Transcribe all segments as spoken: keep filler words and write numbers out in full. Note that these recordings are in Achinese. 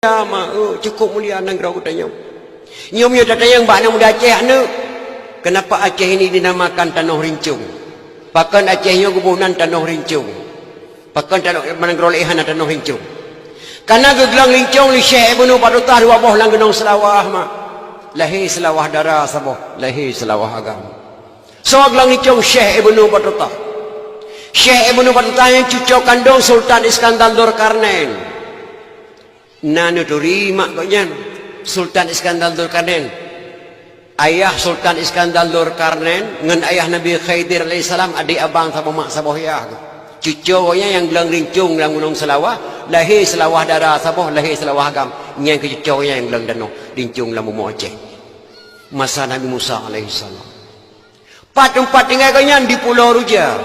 Mulia ma, eh, cukup mulia nanggroe geutanyoe. Nyoe meunyoe tatanyong bak aneuk muda Aceh, aneuk, kenapa Aceh ini dinamakan Tanoh Rincong? Pakon Aceh nyoe geuboh nan Tanoh Rincong? Pakon tanoh, nanggroe laén hana Tanoh Rincong? Karena geuglöng rincong lé Syekh Ibnu Batutah dua boh lam Gunong Seulawah, ma. Lahé Seulawah Dara saboh, lahé Seulawah Agam. Soe glöng rincong? Syekh Ibnu Batutah. Syekh Ibnu Batutah nyang cucoe kandong Sultan Iskandar Zulkarnain. Na neuturi mak gobnyan, Sultan Iskandar Zulkarnain. Ayah Sultan Iskandar Zulkarnain ngon ayah Nabi Khidir alaihissalam, adék abang saboh mak saboh yah. Cucoe gobnyan nyang glöng rincong lam Gunong Seulawah, lahé Seulawah Dara saboh, lahé Seulawah Agam. Nyan keuh cucoe gobnyan nyang glöng tanoh rincong lam bumoe Aceh. Masa Nabi Musa alaihissalam. Pat teumpat tinggai gobnyan? Di Pulo Ruja.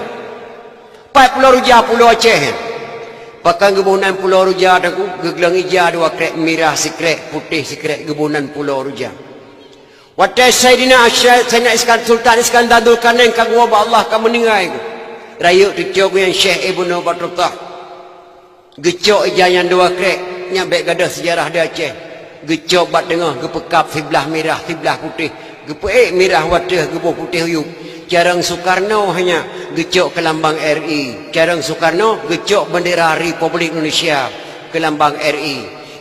Pat Pulo Ruja? Pulo Aceh. Pakon geuboh nan Pulo Ruja, Teungku? Geuglöng ija dua krek, mirah sikrek, putéh sikrek, geuboh nan Pulo Ruja. Watèe Saidina Asy-, Saidina Iskan-, Sultan Iskandar Zulkarnain ka geuwoe bak Allah, ka meuninggai, rayeuk cucoe geuh nyan Syekh Ibnu Batutah. Geucok ija nyan dua krek, nyan bèk gadôh seujarah di Aceh. Geucok bak teungoh, geupeukab siblah mirah, siblah putéh. Geupeuék mirah u ateueh, geuboh putéh u yup. Carông Soekarno hanya geucok keu lambang R I. Carông Soekarno geucok bendera Republik Indonesia keu lambang R I.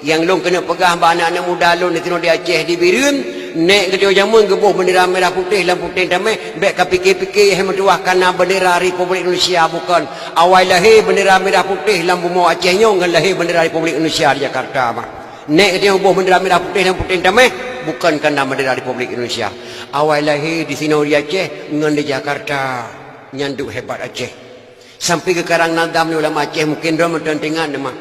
Nyang lôn keuneuk peugah bak aneuk-aneuk muda lôn disinoe di Aceh, di Bireuen, nèk geutanyoe jameun geuboh bendera mirah putéh lam puténg tamèh, bèk ka pike-pike hai meutuwah ka na bendera Republik Indonesia, bukon. Awai lahé bendera mirah putéh lam bumoe Aceh nyoe ngon lahé bendera Republik Indonesia di Jakarta, ma. Nèk geutanyoe boh bendera mirah putéh lam puténg tamèh, bukon ka na bendera Republik Indonesia. Awai lahé disinoe di Aceh ngon di Jakarta. Nyan duek hebat Aceh. Sampai geukarang nadam lé ulama Aceh, mungken droe mantong teuingat nama.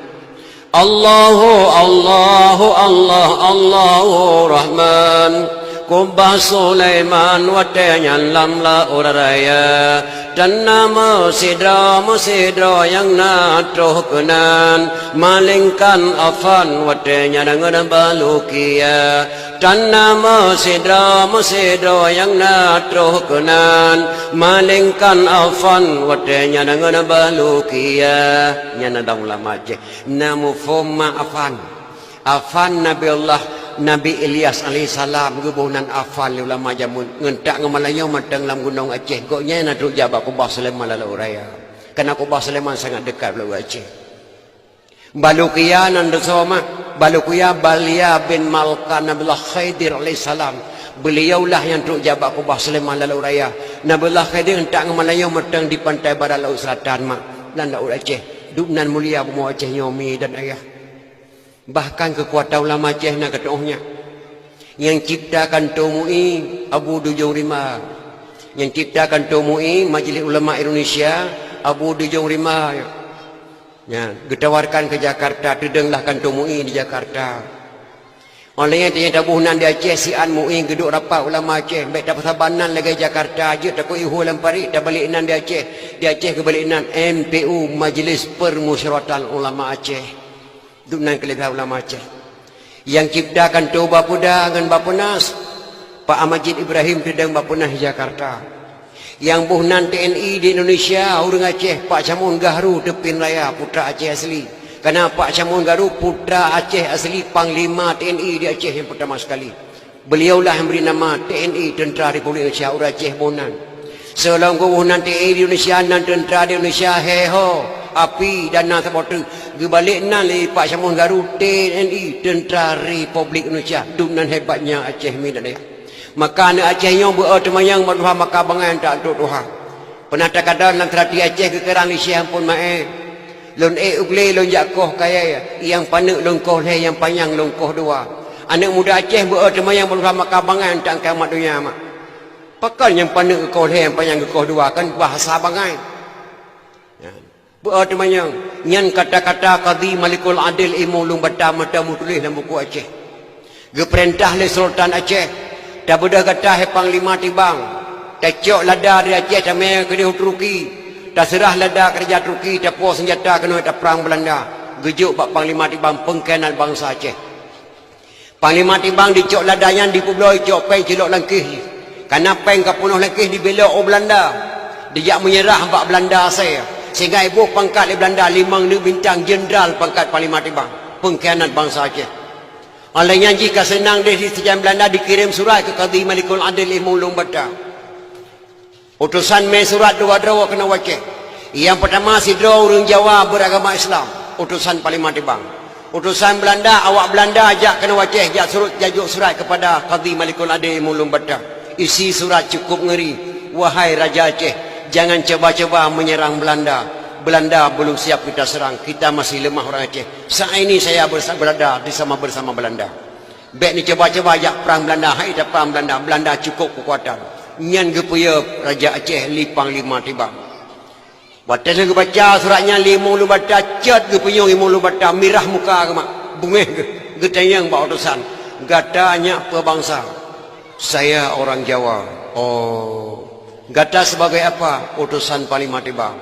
Allahu, Allahu, Allah, Allahu Rahman. Kubah Sulaiman watèe nyan lam laôt raya. Tan na meusidroe, meusidroe nyang na troh keunan. Malingkan Afan watèe nyan ngon Balukia. Tan na meusidroe, meusidroe nyang na troh keunan, malingkan Afan watèe nyan ngon Balukia. Nyan na dong ulama Aceh. Na muphom ma Afan. Afan Nabi Allah, Nabi Ilyas alaihissalam geuboh nan Afan lé ulama jameun. Ngon tak ngon malam nyoe mantong lam gunong Aceh. Gobnyan na trok jak bak Kubah Sulaiman lam laôt raya. Karena Kubah Sulaiman sangat dekat bak laôt Aceh. Balukia nan teusoe ma, Balukia Balia bin Malkan Nabiullah Khidir alaihissalam. Beliaulah nyang trok jak bak Kubah Sulaiman lam laôt raya. Nabiullah Khidir ngon tak ngon malam nyoe mantong di pantai barat laôt selatan ma, lam laôt Aceh. Duek nan mulia bumoe Aceh nyoe mi dan ayah. Bahkan keukuatan ulama Aceh na keuteuoh nyan. Nyang cipta kantô MUI Abu Dujong Rima. Nyang cipta kantô MUI, Majelis Ulama Indonesia, Abu Dujong Rima. Nyan, geutawarkan keu Jakarta, teudonglah kantô MUI di Jakarta. Óh lheueh nyan tanyoe taboh nan di Aceh, siat MUI geuduek rapat ulama Aceh, bèk tapeusaban nan lagèe Jakarta, jeuet takot ihôi lam parit, tabalek nan di Aceh. Di Aceh geubalek nan M P U, Majelis Permusyawaratan Ulama Aceh. Duek nan keuleubah ulama Aceh. Nyang cipta kantô Bapeda ngon Bapenas, Pak Majid Ibrahim teudong Bapenas di Jakarta. Nyang boh nan T N I di Indonesia, ureueng Aceh, Pak Syamon Gahru Teupin Raya, putra Aceh asli. Karena Pak Syamon Gahru putra Aceh asli, panglima T N I di Aceh nyang peurtama sekali. Beliaulah nyang bri nama T N I, Teuntra Republik Indonesia, ureueng Aceh boh nan. Seulom geuboh nan T N I di Indonesia, nan teuntra di Indonesia, he ho, api dan na saboh teuk. Geubalek nan lé Pak Syamon Gahru, T N I, Teuntra Republik Indonesia. Duek nan hebatnya Aceh mi dan ayah. Maka aneuk Aceh nyoe beu-o teumanyong bak tuha maka bangai, tak antuk tuha. Peunah takalon lam seurati Aceh geukarang lé Syekh Ampon Maé. Lôn ék u glé lôn jak koh kayèe, nyang paneuk lôn koh lhèe, nyang panyang lôn koh dua. Aneuk muda Aceh beu-o teumanyong bak tuha maka bangai, tak angkai mat donya mak. Pakon nyang paneuk geukoh lhèe, nyang panyang geukoh dua, kan bahasa bangai. Nyan. Beu-o teumanyong, nyan kata-kata Kadhi Malikul Adil, ilmu lôn baca mata meutuléh lam buku Aceh. Geupeurintah lé Sultan Aceh, tabeudôh gata hai Panglima Tibang, tacok lada dari Aceh tamè keudéh u Turki, taseurah lada keu raja Turki, tapuwoe seunjata keunoe taprang Beulanda, geujok bak Panglima Tibang, peungkhianat bansa Aceh. Panglima Tibang dicok lada nyan dipeubloe, icok péng cilok lam kéh jih. Kana péng ka peunoh lam kéh dibelok u Beulanda. Dijak meunyeurah bak Beulanda asèe. Sehingga iboh pangkat lé Beulanda limong neuk bintang, jeundral pangkat Panglima Tibang. Peungkhianat bansa Aceh. Óh lheueh nyan jih ka seunang deh di seujan Beulanda dikirém surat keu Kadhi Malikul Adil Imum Lueng Bata. Utosan mé surat dua droe keunoe u Aceh. Nyang peutama sidroe ureuëng Jawa beuragama Islam, utosan Panglima Tibang. Utosan Beulanda, awak Beulanda jak keunoe u Aceh, jak surot, jak jok surat keupada Kadhi Malikul Adil Imum Lueng Bata. Isi surat cukup ngeri, "Wahai Raja Aceh, jangan coba-coba menyerang Belanda. Belanda belum siap kita serang, kita masih lemah orang Aceh. Saat ini saya bersa-, berada di sama bersama Belanda. Bék neucoba-coba jak prang Belanda, hai taprang Belanda, Belanda cukup keukuatan." Nyan geupeuyeup Raja Aceh lé Panglima Tibang. Watée lheueh geubaca surat nyan lé Imum Lueng Bata, cot geupeunyong Imum Lueng Bata, mirah muka geuh mak, beungéh geuh, geutanyong bak utosan, "Gata nyak peue bansa?" "Saya orang Jawa." "Oh. Gata sebagai apa?" "Utosan Panglima Tibang."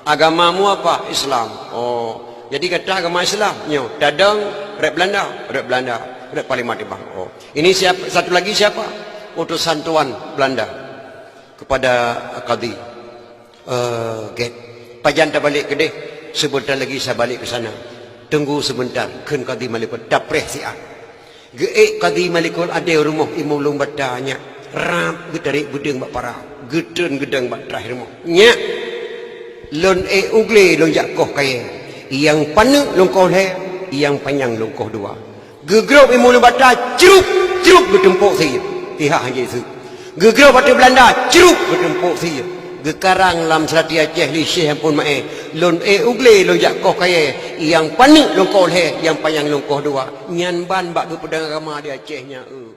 "Agamamu apa?" "Islam." "Oh. Jadi gata agama Islam?" "Nyoe, tadong rot Beulanda?" "Rot Beulanda, rot Panglima Tibang." "Oh. Ini siapa, satu lagi siapa?" "Utosan tuan Beulanda." Kepada Kadhi. "Eh, gét. Pajan tabalek keudeh, sebentar lagi saya balik ke sana. Tunggu sebentar," kheun Kadhi Malikul, tapreh siat. Geuék Kadhi Malikul Adil rumoh Imum Lueng Bata nyak, rab geutarek beudeueng bak para, geutreun geudong bak traih rumoh. "Nyak, lôn ék u glé lôn jak koh kayée, nyang paneuk lôn koh lhée, nyang panyang lôn koh dua." Geugrob Imum Lueng Bata, crup, crup, geuteumpok sie. Pihak hana jiseuet. Geugrob ateueh Beulanda, crup, geuteumpok sie. Geukarang lam seulati Aceh lé Syekh Ampon Maé, "Lôn ék u glé lôn jak koh kayée, nyang paneuk lôn koh lhée, nyang panyang lôn koh dua." Nyan ban bak geupeudong agama di Aceh nyan, eu.